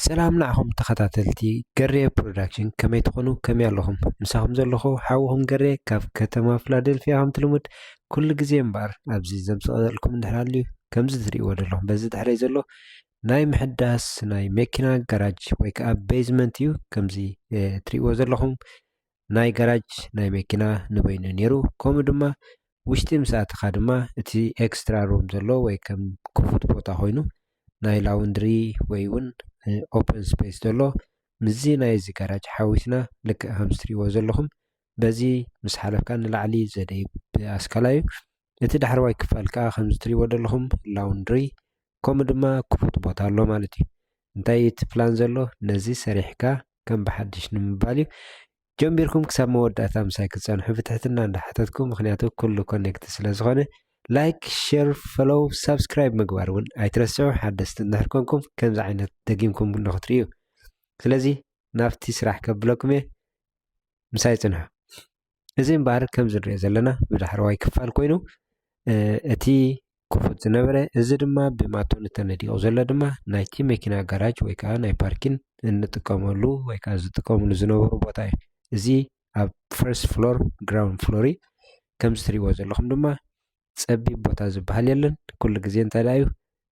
ሰላም ንዓኹም ተኸታተልቲ ገሬ ፕሮዳክሽን፣ ከመይ ትኾኑ? ከመይ ኣለኹም? ምሳኹም ዘለኹ ሓውኹም ገሬ ካብ ከተማ ፊላደልፊያ። ከምቲ ልሙድ ኩሉ ግዜ እምበኣር ኣብዚ ዘምፅኣልኩም እንድሕር ኣልዩ፣ ከምዚ ትርእይዎ ዘለኹም በዚ ድሕረይ ዘሎ ናይ ምሕዳስ ናይ መኪና ጋራጅ ወይ ከዓ ቤዝመንት እዩ። ከምዚ ትርእይዎ ዘለኹም ናይ ጋራጅ ናይ መኪና ንበይኑ ነይሩ። ከምኡ ድማ ውሽጢ ምስ ኣተኻ ድማ እቲ ኤክስትራ ሩም ዘሎ ወይ ከም ክፉት ቦታ ኮይኑ ናይ ላውንድሪ ወይ እውን ኦፕን ስፔስ ዘሎ፣ ምስዚ ናይ እዚ ጋራጅ ሓዊስና ልክዕ ከም ትርእይዎ ዘለኹም በዚ ምስ ሓለፍካ ንላዕሊ ዘደይብ ኣስካላ እዩ። እቲ ዳሕረዋይ ክፋል ከዓ ከም ትርእይዎ ዘለኹም ላውንድሪ ከምኡ ድማ ክፉት ቦታ ኣሎ ማለት እዩ። እንታይ እቲ ፕላን ዘሎ? ነዚ ሰሪሕካ ከም ብሓድሽ ንምባል እዩ። ጀሚርኩም ክሳብ መወዳእታ ምሳይ ክትፀንሑ ብትሕትና እንዳሓተትኩ፣ ምክንያቱ ኩሉ ኮኔክት ስለ ዝኾነ። ላይክ፣ ሼር፣ ፎሎው፣ ሳብስክራይብ ምግባር እውን ኣይትረስዑ። ሓደስቲ እንድሕር ኮንኩም ከምዚ ዓይነት ደጊምኩም ንክትርእዩ። ስለዚ ናብቲ ስራሕ ከብለኩም እየ፣ ምሳይ ፅንሑ። እዚ እምበኣር ከምዚ ንሪኦ ዘለና ብዳሕረዋይ ክፋል ኮይኑ እቲ ክፉት ዝነበረ፣ እዚ ድማ ብማቶኒ ተነዲቑ ዘሎ ድማ ናይቲ መኪና ጋራጅ ወይ ከዓ ናይ ፓርኪን እንጥቀመሉ ወይ ከዓ ዝጥቀምሉ ዝነበሩ ቦታ እዩ። እዚ ኣብ ፈርስት ፍሎር፣ ግራውንድ ፍሎር እዩ። ከምዚ ትሪእዎ ዘለኹም ድማ ፀቢብ ቦታ ዝበሃል የለን። ኩሉ ግዜ እንታይ ደኣ እዩ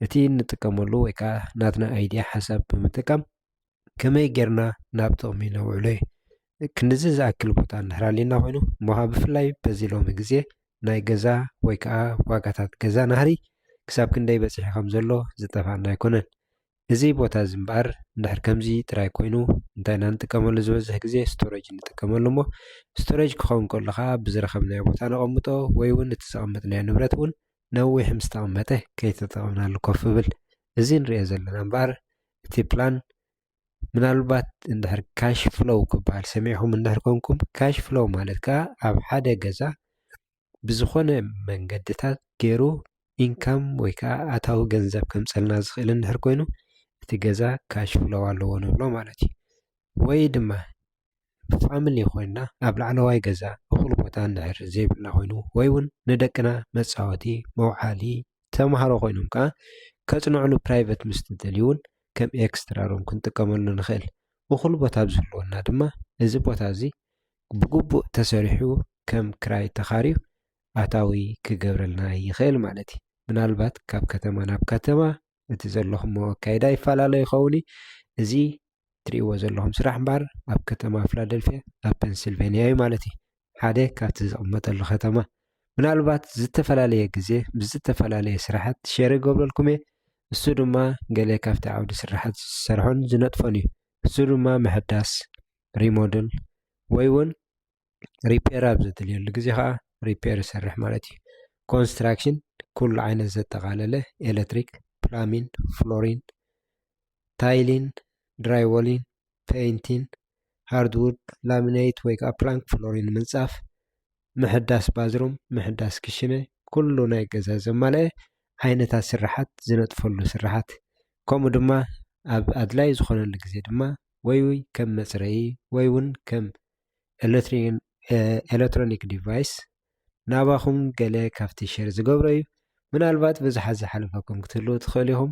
እቲ እንጥቀመሉ ወይ ከዓ ናትና ኣይድያ ሓሳብ ብምጥቃም ከመይ ጌርና ናብ ጥቕሚ ነውዕሎ እዩ። ክንድዚ ዝኣክል ቦታ እንድሕር ኣልዩና ኮይኑ እሞ ከዓ ብፍላይ በዚ ሎሚ ግዜ ናይ ገዛ ወይ ከዓ ዋጋታት ገዛ ናህሪ ክሳብ ክንደይ በፂሑ ከም ዘሎ ዝጠፍኣና ኣይኮነን። እዚ ቦታ እዚ እምበኣር እንድሕር ከምዚ ጥራይ ኮይኑ እንታይ ኢና ንጥቀመሉ? ዝበዝሕ ግዜ ስቶሬጅ ንጥቀመሉ እሞ ስቶሬጅ ክኸውን ከሎ ከዓ ብዝረኸብናዮ ቦታ ነቐምጦ ወይ እውን እቲ ዘቐመጥናዮ ንብረት እውን ነዊሕ ምስ ተቐመጠ ከይተጠቐምናሉ ኮፍ ይብል። እዚ ንሪኦ ዘለና እምበኣር እቲ ፕላን ምናልባት እንድሕር ካሽ ፍሎው ክበሃል ሰሚዕኹም እንድሕር ኮንኩም፣ ካሽ ፍሎው ማለት ከዓ ኣብ ሓደ ገዛ ብዝኾነ መንገድታት ገይሩ ኢንካም ወይ ከዓ ኣታዊ ገንዘብ ከምፀልና ዝኽእል እንድሕር ኮይኑ እቲ ገዛ ካሽ ፍሎው ኣለዎ ንብሎ ማለት እዩ። ወይ ድማ ፋሚሊ ኮይና ኣብ ላዕለዋይ ገዛ እኹል ቦታ እንድሕር ዘይብልና ኮይኑ ወይ እውን ንደቅና መፃወቲ፣ መውዓሊ፣ ተምሃሮ ኮይኖም ከዓ ከፅንዕሉ ፕራይቨት ምስ ትደልዩ እውን ከም ኤክስትራ ሩም ክንጥቀመሉ ንኽእል። እኹል ቦታ ኣብ ዝህልወና ድማ እዚ ቦታ እዚ ብግቡእ ተሰሪሑ ከም ክራይ ተኻርዩ ኣታዊ ክገብረልና ይኽእል ማለት እዩ። ምናልባት ካብ ከተማ ናብ ከተማ እቲ ዘለኹሞ ኣካይዳ ይፈላለ ይኸውን እዩ። እዚ ትሪእዎ ዘለኹም ስራሕ እምበኣር ኣብ ከተማ ፊላደልፊያ ኣብ ፔንስልቬንያ እዩ ማለት እዩ። ሓደ ካብቲ ዝቕመጠሉ ከተማ ምናልባት ዝተፈላለየ ግዜ ብዝተፈላለየ ስራሓት ሸር ይገብረልኩም እየ። እሱ ድማ ገለ ካብቲ ዓውዲ ስራሓት ዝሰርሖን ዝነጥፎን እዩ። እሱ ድማ ምሕዳስ፣ ሪሞድል ወይ እውን ሪፔር ኣብ ዘድልየሉ ግዜ ከዓ ሪፔር ይሰርሕ ማለት እዩ። ኮንስትራክሽን ኩሉ ዓይነት ዘጠቓለለ ኤሌክትሪክ፣ ፕላሚን፣ ፍሎሪን፣ ታይሊን፣ ድራይወሊን፣ ፔይንቲን፣ ሃርድውድ፣ ላሚኔት ወይ ከዓ ፕላንክ ፍሎሪን ምንፃፍ፣ ምሕዳስ ባዝሩም፣ ምሕዳስ ክሽነ፣ ኩሉ ናይ ገዛ ዘማልአ ዓይነታት ስራሓት ዝነጥፈሉ ስራሓት፣ ከምኡ ድማ ኣብ ኣድላይ ዝኾነሉ ግዜ ድማ ወይ ወይ ከም መፅረዪ ወይ እውን ከም ኤሌክትሪን-፣ ኤ-፣ ኤሌክትሮኒክ ዲቫይስ ናባኹም ገለ ካብቲ ሸር ዝገብሮ እዩ። ምናልባት ብዙሓት ዝሓለፈኩም ክትህልዉ ትኽእሉ ኢኹም።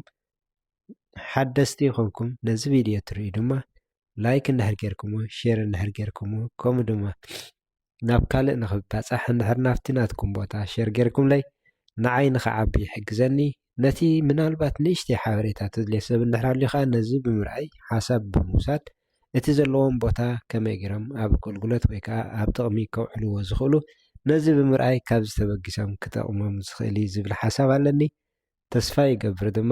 ሓደስቲ ይኾንኩም ነዚ ቪድዮ ትርእዩ ድማ ላይክ እንድሕር ጌርኩሞ፣ ሼር እንድሕር ጌርኩሞ፣ ከምኡ ድማ ናብ ካልእ ንኽባፃሕ እንድሕር ናብቲ ናትኩም ቦታ ሸር ጌርኩምለይ ንዓይ ንኽዓቢ ይሕግዘኒ። ነቲ ምናልባት ንእሽተይ ሓበሬታ ተድልዮ ሰብ እንድሕር ኣልዩ ከዓ ነዚ ብምርኣይ ሓሳብ ብምውሳድ እቲ ዘለዎም ቦታ ከመይ ገይሮም ኣብ ኣገልግሎት ወይ ከዓ ኣብ ጥቕሚ ከውዕልዎ ዝኽእሉ ነዚ ብምርኣይ ካብዚ ተበጊሶም ክጠቕሞም ዝኽእል እዩ ዝብል ሓሳብ ኣለኒ። ተስፋ ይገብር ድማ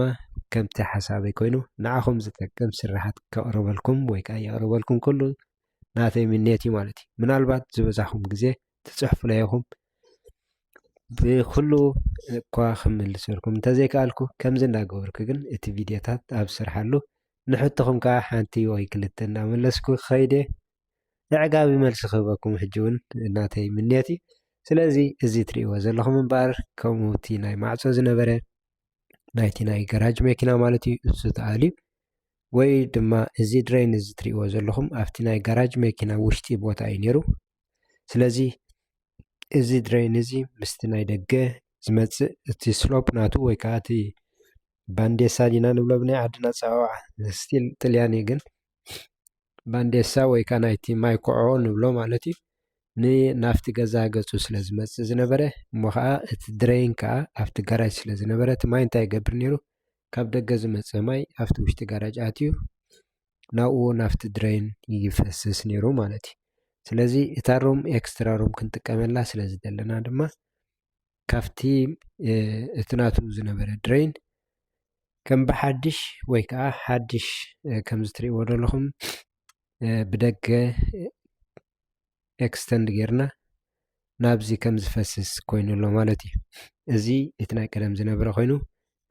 ከምቲ ሓሳበይ ኮይኑ ንዓኹም ዝጠቅም ስራሓት ከቕርበልኩም ወይ ከዓ የቕርበልኩም ኩሉ ናተይ ምንየት እዩ ማለት እዩ። ምናልባት ዝበዛሕኩም ግዜ ትፅሕፉለይ ኢኹም። ብኩሉ እኳ ክምልሰልኩም እንተዘይከኣልኩ ከምዚ እንዳገበርኩ ግን እቲ ቪድዮታት ኣብ ስርሓሉ ንሕቶኹም ከዓ ሓንቲ ወይ ክልተ እናመለስኩ ክኸይድ እየ። ኣዕጋቢ መልሲ ክህበኩም ሕጂ እውን ናተይ ምንየት እዩ። ስለዚ እዚ ትርእይዎ ዘለኹም እምበኣር ከምኡ እቲ ናይ ማዕፆ ዝነበረ ናይቲ ናይ ጋራጅ መኪና ማለት እዩ፣ እሱ ተኣልዩ ወይ ድማ እዚ ድሬን እዚ ትርእይዎ ዘለኹም ኣብቲ ናይ ጋራጅ መኪና ውሽጢ ቦታ እዩ ነይሩ። ስለዚ እዚ ድሬን እዚ ምስቲ ናይ ደገ ዝመፅእ እቲ ስሎፕ ናቱ ወይ ከዓ እቲ ባንዴሳ ዲና ንብሎ ብናይ ዓድና ኣጸዋውዓ፣ ስቲል ጥልያን እዩ ግን ባንዴሳ ወይ ከዓ ናይቲ ማይ ኮዖ ንብሎ ማለት እዩ። ንናፍቲ ገዛ ገጹ ስለ ዝመጽእ ዝነበረ፣ እሞ ከዓ እቲ ድሬን ከዓ ኣብቲ ጋራጅ ስለ ዝነበረ፣ እቲ ማይ እንታይ ይገብር ነይሩ? ካብ ደገ ዝመጸ ማይ ኣብቲ ውሽጢ ጋራጅ ኣትዩ ናብኡ ናብቲ ድሬን ይፈስስ ነይሩ ማለት እዩ። ስለዚ እታ ሩም ኤክስትራ ሩም ክንጥቀመላ ስለ ዝደለና ድማ ካብቲ እቲ ናቱ ዝነበረ ድሬን ከም ብሓድሽ ወይ ከዓ ሓድሽ ከምዚ ትሪእዎ ዘለኹም ብደገ ኤክስተንድ ጌርና ናብዚ ከም ዝፈስስ ኮይኑ ኣሎ ማለት እዩ። እዚ እቲ ናይ ቀደም ዝነበረ ኮይኑ፣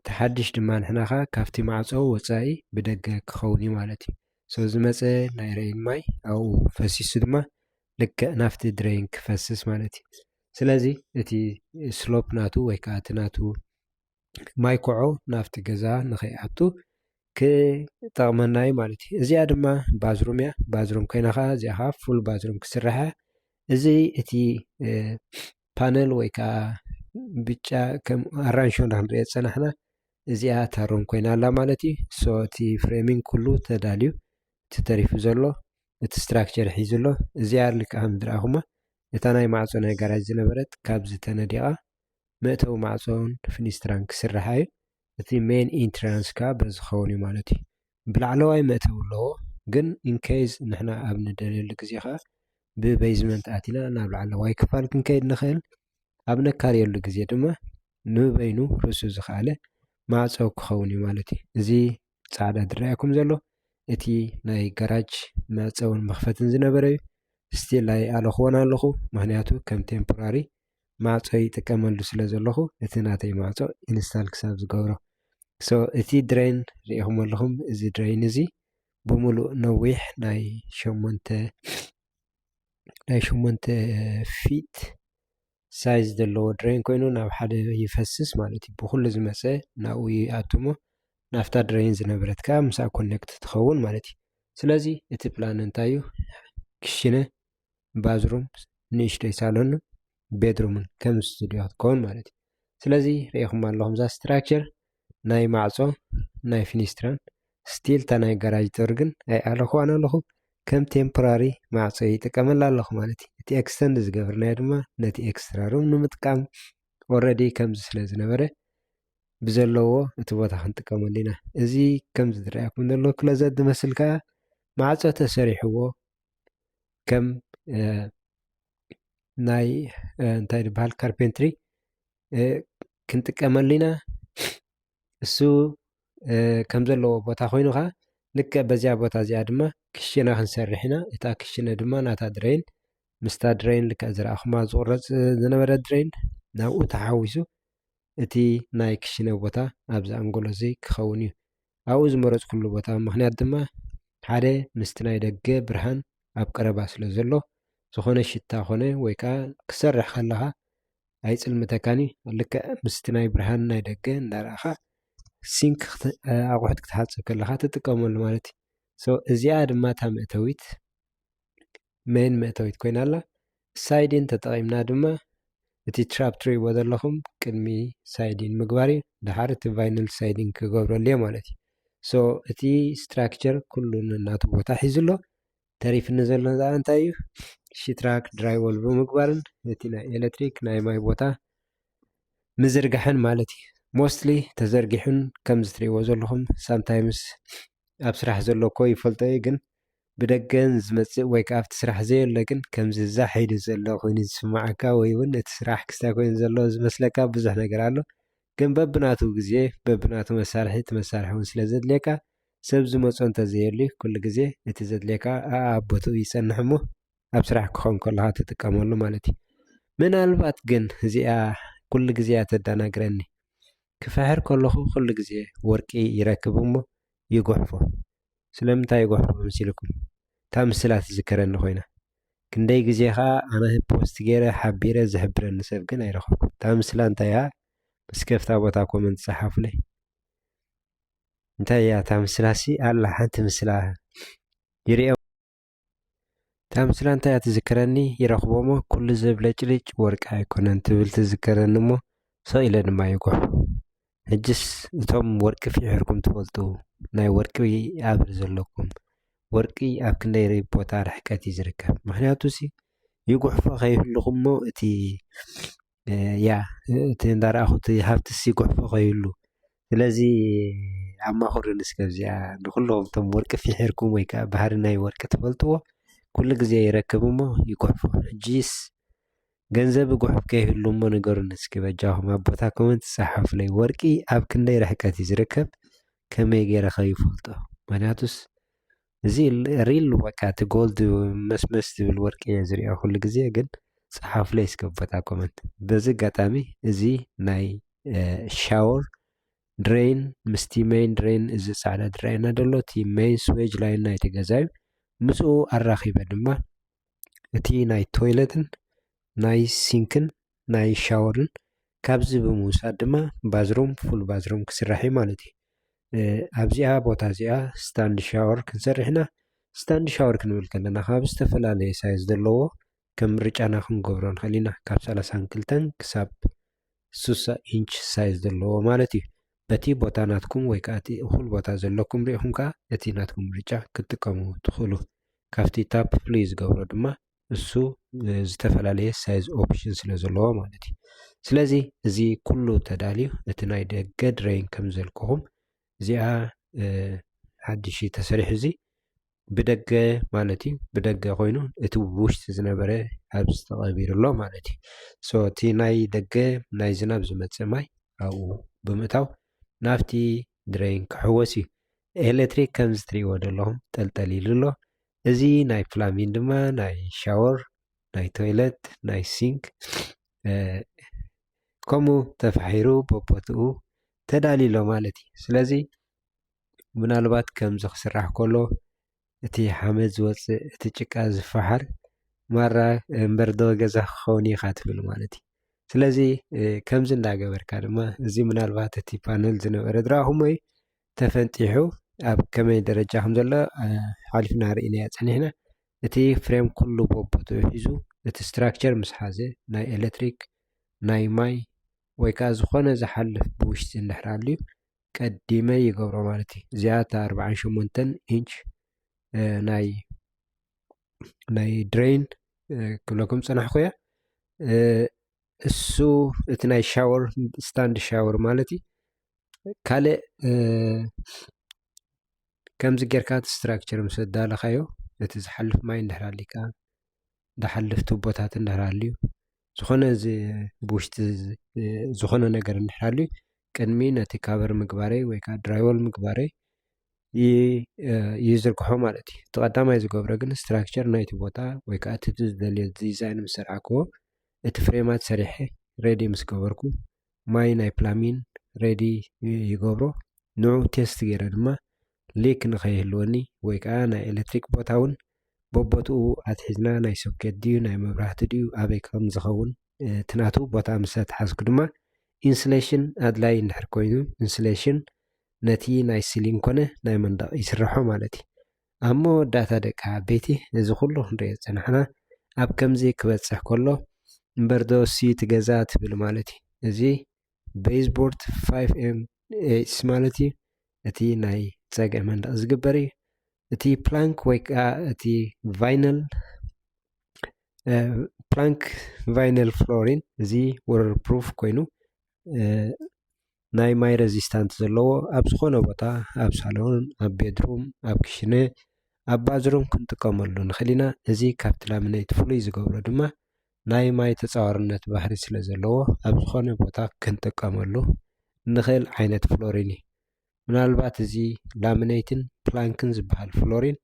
እቲ ሓድሽ ድማ ንሕና ኸዓ ካብቲ ማዕጾ ወጻኢ ብደገ ክኸውን እዩ ማለት እዩ። So ዝመጸ ናይ ሬን ማይ ኣብኡ ፈሲሱ ድማ ልክዕ ናብቲ ድሬን ክፈስስ ማለት እዩ። ስለዚ እቲ ስሎፕ ናቱ ወይ ከዓ እቲ ናቱ ማይ ኮዖ ናብቲ ገዛ ንኸይኣቱ ክጠቕመና እዩ ማለት እዩ። እዚኣ ድማ ባዝሩም እያ። ባዝሩም ኮይና ኸዓ እዚኣ ኸዓ ፉል ባዝሩም ክስራሕ እያ። እዚ እቲ ፓነል ወይ ከዓ ብጫ ከም ኣራንሾ እንዳ ክንሪኦ ዝፀናሕና እዚኣ እታ ሩም ኮይና ኣላ ማለት እዩ። So እቲ ፍሬሚንግ ኩሉ ተዳልዩ እቲ ተሪፉ ዘሎ እቲ ስትራክቸር ሒዙ ኣሎ። እዚኣ ልክዓ ከም ዝረኣኹማ እታ ናይ ማዕፆ ናይ ጋራጅ ዝነበረት ካብዚ ተነዲቓ መእተዊ ማዕፆን ፍኒስትራን ክስራሕ እዩ። እቲ ሜን ኢንትራንስ ከዓ በዚ ክኸውን እዩ ማለት እዩ። ብላዕለዋይ መእተዊ ኣለዎ፣ ግን ኢንኬዝ ንሕና ኣብ ንደልየሉ ግዜ ከዓ ብቤዝመንት ኣቲና ናብ ላዕለዋይ ክፋል ክንከይድ ንኽእል። ኣብ ነካርየሉ ግዜ ድማ ንበይኑ ርእሱ ዝኸኣለ ማዕፆ ክኸውን እዩ ማለት እዩ። እዚ ፃዕዳ ዝረኣየኩም ዘሎ እቲ ናይ ጋራጅ መእፀውን መኽፈትን ዝነበረ እዩ። ስቲል ኣይኣለኽዎን ኣለኹ፣ ምኽንያቱ ከም ቴምፖራሪ ማዕፆ ይጥቀመሉ ስለ ዘለኹ እቲ ናተይ ማዕፆ ኢንስታል ክሳብ ዝገብሮ። So እቲ ድሬን ሪኢኹም ኣለኹም። እዚ ድሬን እዚ ብምሉእ ነዊሕ ናይ ሸሞንተ ናይ ሸሞንተ ፊት ሳይዝ ዘለዎ ድሬን ኮይኑ ናብ ሓደ ይፈስስ ማለት እዩ። ብኩሉ ዝመፀ ናብኡ ይኣቱ እሞ ናብታ ድሬን ዝነበረት ከዓ ምስኣ ኮኔክት ትኸውን ማለት እዩ። ስለዚ እቲ ፕላን እንታይ እዩ? ክሽነ፣ ባዝሩም፣ ንእሽተይ ሳሎን፣ ቤድሩምን ከም ስቱዲዮ ክትከውን ማለት እዩ። ስለዚ ሪኢኹም ኣለኹም እዛ ስትራክቸር ናይ ማዕፆ ናይ ፊኒስትራን ስቲል እታ ናይ ጋራጅ ዶር ግን ኣይኣለኽዋን ኣለኹ። ከም ቴምፖራሪ ማዕፆ ይጥቀመላ ኣለኹ ማለት እዩ። እቲ ኤክስተንድ ዝገብርናዮ ድማ ነቲ ኤክስትራ ሩም ንምጥቃም ኦረዲ ከምዚ ስለ ዝነበረ ብዘለዎ እቲ ቦታ ክንጥቀመሉ ኢና። እዚ ከምዚ ዝረኣየኩም ዘሎ ክሎዘት ዝመስል ከዓ ማዕፆ ተሰሪሕዎ ከም ናይ እንታይ ዝበሃል ካርፔንትሪ ክንጥቀመሉ ኢና። እሱ ከም ዘለዎ ቦታ ኮይኑ ከዓ ልክዕ በዚኣ ቦታ እዚኣ ድማ ክሽነ ክንሰርሕ ኢና። እታ ክሽነ ድማ ናታ ድሬን ምስታ ድሬን ልክዕ ዝረኣኹማ ዝቑረፅ ዝነበረ ድሬን ናብኡ ተሓዊሱ እቲ ናይ ክሽነ ቦታ ኣብዚ ኣንጎሎ እዚ ክኸውን እዩ። ኣብኡ ዝመረፅኩሉ ቦታ ምኽንያት ድማ ሓደ ምስቲ ናይ ደገ ብርሃን ኣብ ቀረባ ስለ ዘሎ ዝኾነ ሽታ ኮነ ወይ ከዓ ክሰርሕ ከለኻ ኣይፅልምተካን እዩ። ልክዕ ምስቲ ናይ ብርሃን ናይ ደገ እንዳረኣኻ ሲንክ ኣቑሑት ክትሓፅብ ከለኻ ትጥቀመሉ ማለት እዩ። እዚኣ ድማ እታ መእተዊት ሜን መእተዊት ኮይና ኣላ። ሳይዲን ተጠቒምና ድማ እቲ ትራፕ ትሪእዎ ዘለኹም ቅድሚ ሳይዲን ምግባር እዩ። ድሓር እቲ ቫይነል ሳይዲን ክገብረሉ እየ ማለት እዩ። So እቲ ስትራክቸር ኩሉ ነናቱ ቦታ ሒዙ ኣሎ። ተሪፍኒ ዘሎ ደኣ እንታይ እዩ? ሽትራክ ድራይወል ብምግባርን እቲ ናይ ኤሌክትሪክ ናይ ማይ ቦታ ምዝርጋሕን ማለት እዩ። ሞስትሊ ተዘርጊሑን ከምዚ ትሪእዎ ዘለኹም ሳምታይምስ ኣብ ስራሕ ዘሎ እኮ ይፈልጦ እዩ፣ ግን ብደገን ዝመጽእ ወይ ከዓ ኣብቲ ስራሕ ዘየለ ግን ከምዚ ዛሕ ኢሉ ዘሎ ኮይኑ ዝስምዓካ ወይ እውን እቲ ስራሕ ክስታይ ኮይኑ ዘሎ ዝመስለካ ብዙሕ ነገር ኣሎ። ግን በብናቱ ግዜ በብናቱ መሳርሒ እቲ መሳርሒ እውን ስለ ዘድልየካ ሰብ ዝመጾ እንተዘየልዩ ኩሉ ግዜ እቲ ዘድልየካ ኣኣቦቱ ይጸንሕ እሞ ኣብ ስራሕ ክኸውን ከለኻ ትጥቀመሉ ማለት እዩ። ምናልባት ግን እዚኣ ኩሉ ግዜ እያ ተደናግረኒ። ክፈሕር ከለኹ ኩሉ ግዜ ወርቂ ይረክብ እሞ ይጉሕፎ። ስለምንታይ ይጉሕፎ መሲልኩም? እታ ምስላ ትዝከረኒ ኮይና። ክንደይ ግዜ ኸዓ ኣነ ፖስት ገይረ ሓቢረ ዝሕብረኒ ሰብ ግን ኣይረኸብኩ። እታ ምስላ እንታይ እያ? እስከ ኣብታ ቦታ ኮመንት ጸሓፉለይ። እንታይ እያ እታ ምስላሲ? ኣላ ሓንቲ ምስላ ይርኤ እታ ምስላ እንታይ እያ ትዝከረኒ? ይረኽቦ እሞ ኩሉ ዘብለጭልጭ ወርቂ ኣይኮነን ትብል ትዝከረኒ እሞ ስቕ ኢለ ድማ ይጉሕፎ። ሕጅስ እቶም ወርቂ ፊሒርኩም ትፈልጡ፣ ናይ ወርቂ ኣብር ዘለኩም፣ ወርቂ ኣብ ክንደይ ቦታ ርሕቀት እዩ ዝርከብ? ምክንያቱ ሲ ይጉሕፎ ከይህልኹም እሞ እቲ ያ እቲ እንዳረኣኹ እቲ ሃብትስ ይጉሕፎ ከይህሉ። ስለዚ ኣማኽሩኒ እስከ ኣብዚኣ ንኩሎም እቶም ወርቂ ፊሒርኩም ወይ ከዓ ባህሪ ናይ ወርቂ ትፈልጥዎ ኩሉ ግዜ ይረክብ እሞ ይጉሕፎ። ሕጂስ ገንዘብ ጉሕፍ ከይህሉ እሞ ንገሩኒ እስኪ በጃኹም ኣብ ቦታ ኮመንት ጸሓፉለይ። ወርቂ ኣብ ክንደይ ርሕቀት እዩ ዝርከብ? ከመይ ገይረ ከይፈልጦ? ምክንያቱስ እዚ ሪል በቃ እቲ ጎልድ መስመስ ዝብል ወርቂ እየ ዝሪኦ ኩሉ ግዜ፣ ግን ጸሓፉለይ እስከ ቦታ ኮመንት። በዚ ኣጋጣሚ እዚ ናይ ሻወር ድሬን ምስቲ ሜይን ድሬን እዚ ጻዕዳ ድራይና ደሎ እቲ ሜይን ስዌጅ ላይን ናይቲ ገዛ እዩ። ምስኡ ኣራኺበ ድማ እቲ ናይ ቶይለትን ናይ ሲንክን ናይ ሻወርን ካብዚ ብምውሳድ ድማ ባዝሩም ፉል ባዝሩም ክስራሕ እዩ ማለት እዩ። ኣብዚኣ ቦታ እዚኣ ስታንድ ሻወር ክንሰርሕ ኢና። ስታንድ ሻወር ክንብል ከለና ካብ ዝተፈላለየ ሳይዝ ዘለዎ ከም ምርጫና ክንገብሮ ንኽእል ኢና። ካብ ሰላሳን ክልተን ክሳብ ስሳ ኢንች ሳይዝ ዘለዎ ማለት እዩ። በቲ ቦታ ናትኩም ወይ ከዓ እቲ እኹል ቦታ ዘለኩም ሪኢኹም ከዓ እቲ ናትኩም ምርጫ ክትጥቀሙ ትኽእሉ። ካብቲ ታፕ ፍሉይ ዝገብሮ ድማ እሱ ዝተፈላለየ ሳይዝ ኦፕሽን ስለ ዘለዎ ማለት እዩ። ስለዚ እዚ ኩሉ ተዳልዩ እቲ ናይ ደገ ድሬን ከም ዘልክኹም እዚኣ ሓድሽ ተሰሪሑ እዚ ብደገ ማለት እዩ። ብደገ ኮይኑ እቲ ውሽጢ ዝነበረ ኣብዚ ተቐቢሩ ኣሎ ማለት እዩ። ሶ እቲ ናይ ደገ ናይ ዝናብ ዝመፅእ ማይ ኣብኡ ብምእታው ናብቲ ድሬን ክሕወስ እዩ። ኤሌክትሪክ ከምዚ ትሪእዎ ዘለኹም ጠልጠል ኢሉ ኣሎ። እዚ ናይ ፕላሚን ድማ ናይ ሻወር፣ ናይ ቶይለት፣ ናይ ሲንክ ከምኡ ተፋሒሩ በቦትኡ ተዳልዩ ኣሎ ማለት እዩ። ስለዚ ምናልባት ከምዚ ክስራሕ ከሎ እቲ ሓመድ ዝወፅእ እቲ ጭቃ ዝፈሓር ማራ እምበር ዶ ገዛ ክኸውን ኢኻ ትብል ማለት እዩ። ስለዚ ከምዚ እንዳገበርካ ድማ እዚ ምናልባት እቲ ፓነል ዝነበረ ድራኹም ወይ ተፈንጢሑ ኣብ ከመይ ደረጃ ከም ዘሎ ሓሊፍና ርኢናዮ ፀኒሕና። እቲ ፍሬም ኩሉ ቦቦትኡ ሒዙ እቲ ስትራክቸር ምስ ሓዘ ናይ ኤሌክትሪክ ናይ ማይ ወይ ከዓ ዝኾነ ዝሓልፍ ብውሽጢ እንድሕር ኣልዩ ቀዲመ ይገብሮ ማለት እዩ። እዚኣ እታ ኣርባዓን ሸሞንተን ኢንች ናይ ናይ ድሬን ክብለኩም ፀናሕኩ እያ። እሱ እቲ ናይ ሻወር ስታንድ ሻወር ማለት እዩ። ካልእ ከምዚ ጌርካ እቲ ስትራክቸር ምስ ኣዳለኻዮ እቲ ዝሓልፍ ማይ እንድሕር ኣሊካ ዝሓልፍ ቱቦታት እንድሕር ኣልዩ ዝኾነ ብውሽጢ ዝኾነ ነገር እንድሕር ኣልዩ ቅድሚ ነቲ ካቨር ምግባረይ ወይ ከዓ ድራይወል ምግባረይ ይዝርግሖ ማለት እዩ። እቲ ቀዳማይ ዝገብሮ ግን ስትራክቸር ናይቲ ቦታ ወይ ከዓ እቲ ዝደልዮ ዲዛይን ምስ ዘርኣክዎ እቲ ፍሬማት ሰሪሐ ሬዲ ምስ ገበርኩ ማይ ናይ ፕላሚን ሬዲ ይገብሮ። ንዑ ቴስት ገይረ ድማ ሊክ ንኸይህልወኒ ወይ ከዓ ናይ ኤሌክትሪክ ቦታ እውን በቦትኡ ኣትሒዝና ናይ ሶኬት ድዩ ናይ መብራህቲ ድዩ ኣበይ ከም ዝኸውን እቲ ናቱ ቦታ ምስ ኣትሓዝኩ ድማ ኢንስሌሽን ኣድላይ እንድሕር ኮይኑ ኢንስሌሽን ነቲ ናይ ሲሊንግ ኮነ ናይ መንደቕ ይስርሖ ማለት እዩ። ኣብ መወዳእታ ደቂ ዓበይቲ እዚ ኩሉ ክንሪኦ ዝፀናሕና ኣብ ከምዚ ክበፅሕ ከሎ እምበር ዶ ሲ እቲ ገዛ ትብል ማለት እዩ። እዚ ቤዝቦርድ ፋይቭ ኤም ኤስ ማለት እዩ። እቲ ናይ ፀግዒ መንደቕ ዝግበር እዩ። እቲ ፕላንክ ወይ ከዓ እቲ ቫይነል ፕላንክ ቫይነል ፍሎሪን እዚ ወተር ፕሩፍ ኮይኑ ናይ ማይ ረዚስታንት ዘለዎ ኣብ ዝኾነ ቦታ ኣብ ሳሎን ኣብ ቤድሩም ኣብ ክሽነ ኣብ ባዝሩም ክንጥቀመሉ ንኽእል ኢና። እዚ ካብቲ ላምነይት ፍሉይ ዝገብሮ ድማ ናይ ማይ ተፃዋርነት ባህሪ ስለ ዘለዎ ኣብ ዝኾነ ቦታ ክንጥቀመሉ ንኽእል ዓይነት ፍሎሪን እዩ። ምናልባት እዚ ላምነይትን ፕላንክን ዝበሃል ፍሎሪን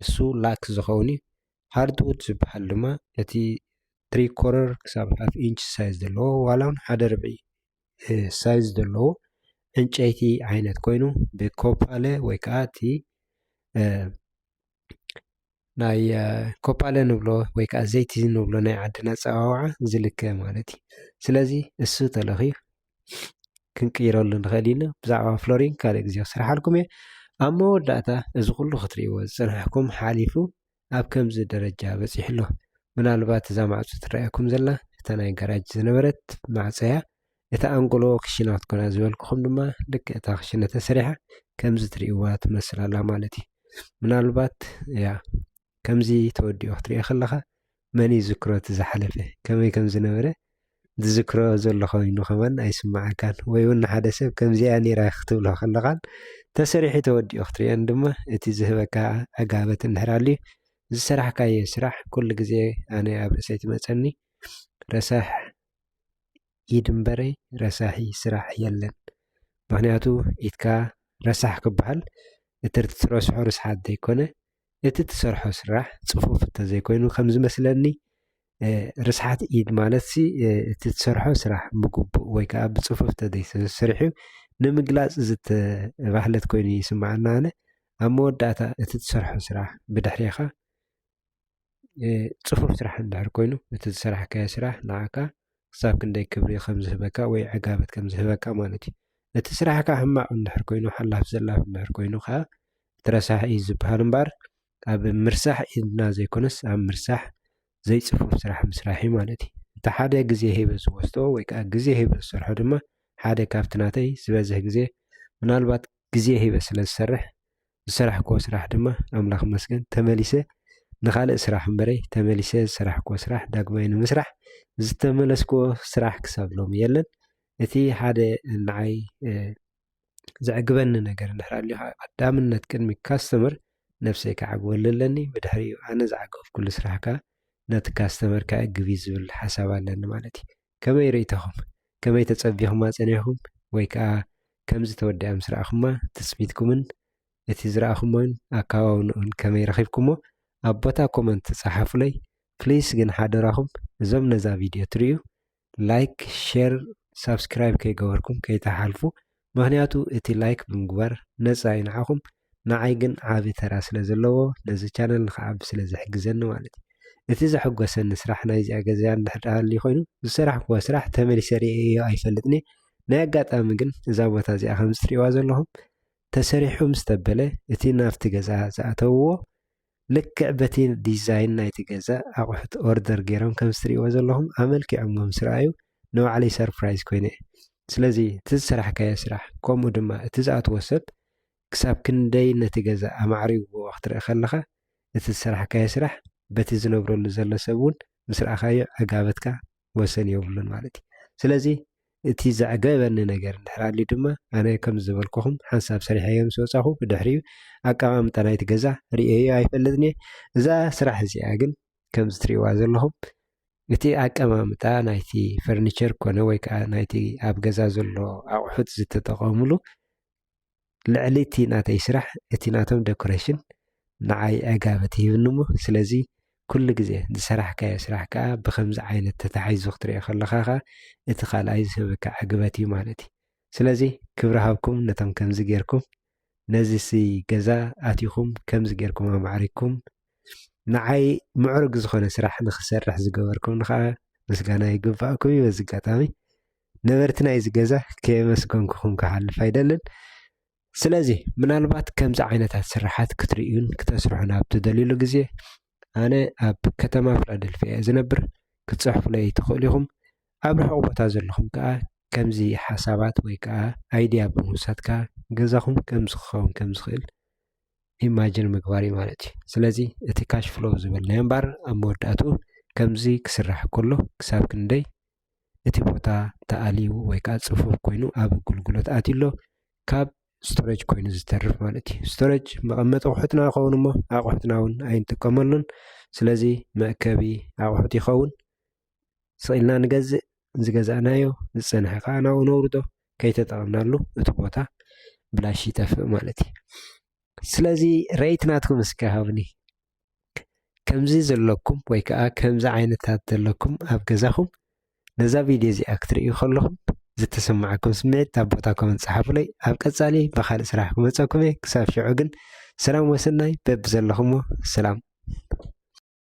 እሱ ላክ ዝኸውን እዩ። ሃርድውድ ዝበሃል ድማ እቲ ትሪ ኮረር ክሳብ ሃፍ ኢንች ሳይዝ ዘለዎ ዋላ እውን ሓደ ርብዒ ሳይዝ ዘለዎ ዕንጨይቲ ዓይነት ኮይኑ ብኮፓለ ወይ ከዓ እቲ ናይ ኮፓለ ንብሎ ወይ ከዓ ዘይቲ ንብሎ ናይ ዓድና ኣፀዋውዓ ዝልከ ማለት እዩ። ስለዚ እሱ ተለኽዩ ክንቅይረሉ ንኽእል ኢና። ብዛዕባ ፍሎሪን ካልእ ግዜ ክስርሓልኩም እየ። ኣብ መወዳእታ እዚ ኩሉ ክትርእይዎ ዝፀናሕኩም ሓሊፉ ኣብ ከምዚ ደረጃ በፂሑ ኣሎ። ምናልባት እዛ ማዕፆ ትረኣየኩም ዘላ እታ ናይ ጋራጅ ዝነበረት ማዕፀያ እታ ኣንጎሎ ክሽነ ክትኮና ዝበልኩኹም ድማ ልክዕ እታ ክሽነ ተሰሪሓ ከምዚ ትርእይዋ ትመስል ኣላ ማለት እዩ። ምናልባት ያ ከምዚ ተወዲኦ ክትሪኦ ከለኻ መን ይዝክሮ እቲ ዝሓለፈ ከመይ ከም ዝነበረ ዝዝክሮ ዘሎ ኮይኑ ከማን ኣይስማዓካን፣ ወይ እውን ንሓደ ሰብ ከምዚኣ ነይራ ክትብሎ ከለኻን ተሰሪሑ ተወዲኦ ክትሪኦን ድማ እቲ ዝህበካ ዕጋበት እንድሕር ኣልዩ ዝሰራሕካዮ ስራሕ ኩሉ ግዜ ኣነ ኣብ ርእሰይ ትመፀኒ ረሳሕ ኢድ እምበረይ ረሳሒ ስራሕ የለን። ምክንያቱ ኢድካ ረሳሕ ክበሃል እቲ ትረስሖ ርስሓት ዘይኮነ እቲ ትሰርሖ ስራሕ ፅፉፍ እንተዘይኮይኑ ከም ዝመስለኒ ርስሓት ኢድ ማለት ሲ እቲ ትሰርሖ ስራሕ ብግቡእ ወይ ከዓ ብፅፉፍ እንተዘይተሰሪሑ ንምግላፅ ዝተባህለት ኮይኑ ይስማዓና ኣነ። ኣብ መወዳእታ እቲ ትሰርሖ ስራሕ ብድሕሬኻ ፅፉፍ ስራሕ እንድሕር ኮይኑ እቲ ዝሰራሕካዮ ስራሕ ንዓካ ክሳብ ክንደይ ክብሪ ከም ዝህበካ ወይ ዕጋበት ከም ዝህበካ ማለት እዩ። እቲ ስራሕካ ሕማቕ እንድሕር ኮይኑ ሓላፍ ዘላፍ እንድሕር ኮይኑ ከዓ እቲ ረሳሕ እዩ ዝበሃል እምበር ኣብ ምርሳሕ ኢድና ዘይኮነስ ኣብ ምርሳሕ ዘይፅፉፍ ስራሕ ምስራሕ እዩ ማለት እዩ። እቲ ሓደ ግዜ ሂበ ዝወስዶ ወይ ከዓ ግዜ ሂበ ዝሰርሖ ድማ ሓደ ካብቲ ናተይ ዝበዝሕ ግዜ ምናልባት ግዜ ሂበ ስለ ዝሰርሕ ዝሰራሕክዎ ስራሕ ድማ ኣምላኽ መስገን ተመሊሰ ንኻልእ ስራሕ እምበረይ ተመሊሰ ዝሰራሕክዎ ስራሕ ዳግማይ ንምስራሕ ዝተመለስክዎ ስራሕ ክሳብ ሎሚ የለን። እቲ ሓደ ንዓይ ዘዕግበኒ ነገር እንድሕር ኣልዩ ቀዳምነት ቅድሚ ካስተመር ነብሰይ ክዓግበሉ ኣለኒ። ብድሕሪኡ ኣነ ዝዓገፍኩሉ ስራሕ ከዓ ነቲ ካስተመር ከዕግብ እዩ ዝብል ሓሳብ ኣለኒ ማለት እዩ። ከመይ ርእይቶኹም? ከመይ ተጸቢኹማ ጸኒሕኩም? ወይ ከዓ ከምዚ ተወዲኣ ምስ ረኣኹማ ትጽቢትኩምን እቲ ዝረኣኹሞን ኣከዋውንኡን ከመይ ረኺብኩሞ? ኣብ ቦታ ኮመንት ጸሓፉለይ ፕሊስ። ግን ሓደራኹም እዞም ነዛ ቪድዮ ትርእዩ ላይክ፣ ሼር፣ ሳብስክራይብ ከይገበርኩም ከይተሓልፉ። ምኽንያቱ እቲ ላይክ ብምግባር ነጻ እዩ ንዓኹም፣ ንዓይ ግን ዓቢ ተራ ስለ ዘለዎ ነዚ ቻነል ንኽዓቢ ስለ ዝሕግዘኒ ማለት እዩ። እቲ ዘሐጎሰኒ ስራሕ ናይዚኣ ገዛ እንድሕር ደኣ ሃልዩ ኮይኑ ዝሰራሕክዎ ስራሕ ተመሊሰ ርእየዮ ኣይፈልጥን እየ። ናይ ኣጋጣሚ ግን እዛ ቦታ እዚኣ ከምዚ ትርእይዋ ዘለኹም ተሰሪሑ ምስ ተበለ እቲ ናብቲ ገዛ ዝኣተውዎ ልክዕ በቲ ዲዛይን ናይቲ ገዛ ኣቑሑት ኦርደር ገይሮም ከምዚ ትርእይዎ ዘለኹም ኣመልኪዖሞ ምስ ረኣዩ ንባዕለይ ሰርፕራይዝ ኮይነ እየ። ስለዚ እቲ ዝሰራሕካዮ ስራሕ ከምኡ ድማ እቲ ዝኣትዎ ሰብ ክሳብ ክንደይ ነቲ ገዛ ኣማዕሪዎ ክትርኢ ከለኻ እቲ ዝሰራሕካዮ ስራሕ በቲ ዝነብረሉ ዘሎ ሰብ እውን ምስ ረኣኻዮ ዕጋበትካ ወሰን የብሉን ማለት እዩ። ስለዚ እቲ ዘዕገበኒ ነገር እንድሕር ኣልዩ ድማ ኣነ ከም ዝበልኩኹም ሓንሳብ ሰሪሐዮ ምስ ወፃኹ ብድሕሪኡ ኣቀማምጣ ናይቲ ገዛ ርእየዮ ኣይፈልጥን እየ። እዛ ስራሕ እዚኣ ግን ከምዚ ትርእይዋ ዘለኹም እቲ ኣቀማምጣ ናይቲ ፈርኒቸር ኮነ ወይ ከዓ ናይቲ ኣብ ገዛ ዘሎ ኣቑሑት ዝተጠቐሙሉ ልዕሊ እቲ ናተይ ስራሕ እቲ ናቶም ደኮሬሽን ንዓይ ዕጋበት ይህብኒ እሞ ስለዚ ኩሉ ግዜ ዝሰራሕካዮ ስራሕ ከዓ ብከምዚ ዓይነት ተታሒዙ ክትሪኦ ከለካ ከዓ እቲ ካልኣይ ዝህበካ ዕግበት እዩ ማለት እዩ። ስለዚ ክብሪ ሃብኩም ነቶም ከምዚ ጌርኩም ነዚ ሲ ገዛ ኣቲኹም ከምዚ ጌርኩም ኣማዕሪግኩም ንዓይ ምዕሩግ ዝኾነ ስራሕ ንክሰርሕ ዝገበርኩምኒ ከዓ ምስጋና ይግባእኩም እዩ። በዚ ኣጋጣሚ ነበርቲ ናይዚ ገዛ ከየመስገንኩኹም ክሓልፍ ኣይደልን። ስለዚ ምናልባት ከምዚ ዓይነታት ስራሓት ክትርእዩን ክተስርሑን ኣብ ትደልዩሉ ግዜ ኣነ ኣብ ከተማ ፊላደልፊያ እየ ዝነብር። ክትፅሕፉለይ ትኽእሉ ኢኹም። ኣብ ርሑቕ ቦታ ዘለኹም ከዓ ከምዚ ሓሳባት ወይ ከዓ ኣይድያ ብምውሳድ ከዓ ገዛኹም ከምዚ ክኸውን ከም ዝኽእል ኢማጅን ምግባር እዩ ማለት እዩ። ስለዚ እቲ ካሽ ፍሎው ዝበልናዮ እምበር ኣብ መወዳእትኡ ከምዚ ክስራሕ ከሎ ክሳብ ክንደይ እቲ ቦታ ተኣልዩ ወይ ከዓ ፅፉፍ ኮይኑ ኣብ ኣገልግሎት ኣትዩ ኣሎ ካብ ስቶሬጅ ኮይኑ ዝተርፍ ማለት እዩ። ስቶሬጅ መቐመጢ ኣቑሑትና ይኸውን እሞ ኣቑሑትና እውን ኣይንጥቀመሉን። ስለዚ መእከቢ ኣቑሑት ይኸውን። ስቕ ኢልና ንገዝእ፣ ዝገዛእናዮ ዝፀንሐ ከዓ ናብኡ ነውርዶ፣ ከይተጠቐምናሉ እቲ ቦታ ብላሽ ይጠፍእ ማለት እዩ። ስለዚ ሬት ናትኩም እስከ ሃብኒ። ከምዚ ዘለኩም ወይ ከዓ ከምዚ ዓይነታት ዘለኩም ኣብ ገዛኹም ነዛ ቪድዮ እዚኣ ክትርእዩ ከለኹም ዝተሰማዓኩም ስምዒት ኣብ ቦታ ኮመንት ጸሓፉለይ። ኣብ ቀጻሊ ብኻልእ ስራሕ ክመጸኩም እየ። ክሳብ ሽዑ ግን ሰላም ወሰናይ በብዘለኹሞ ሰላም።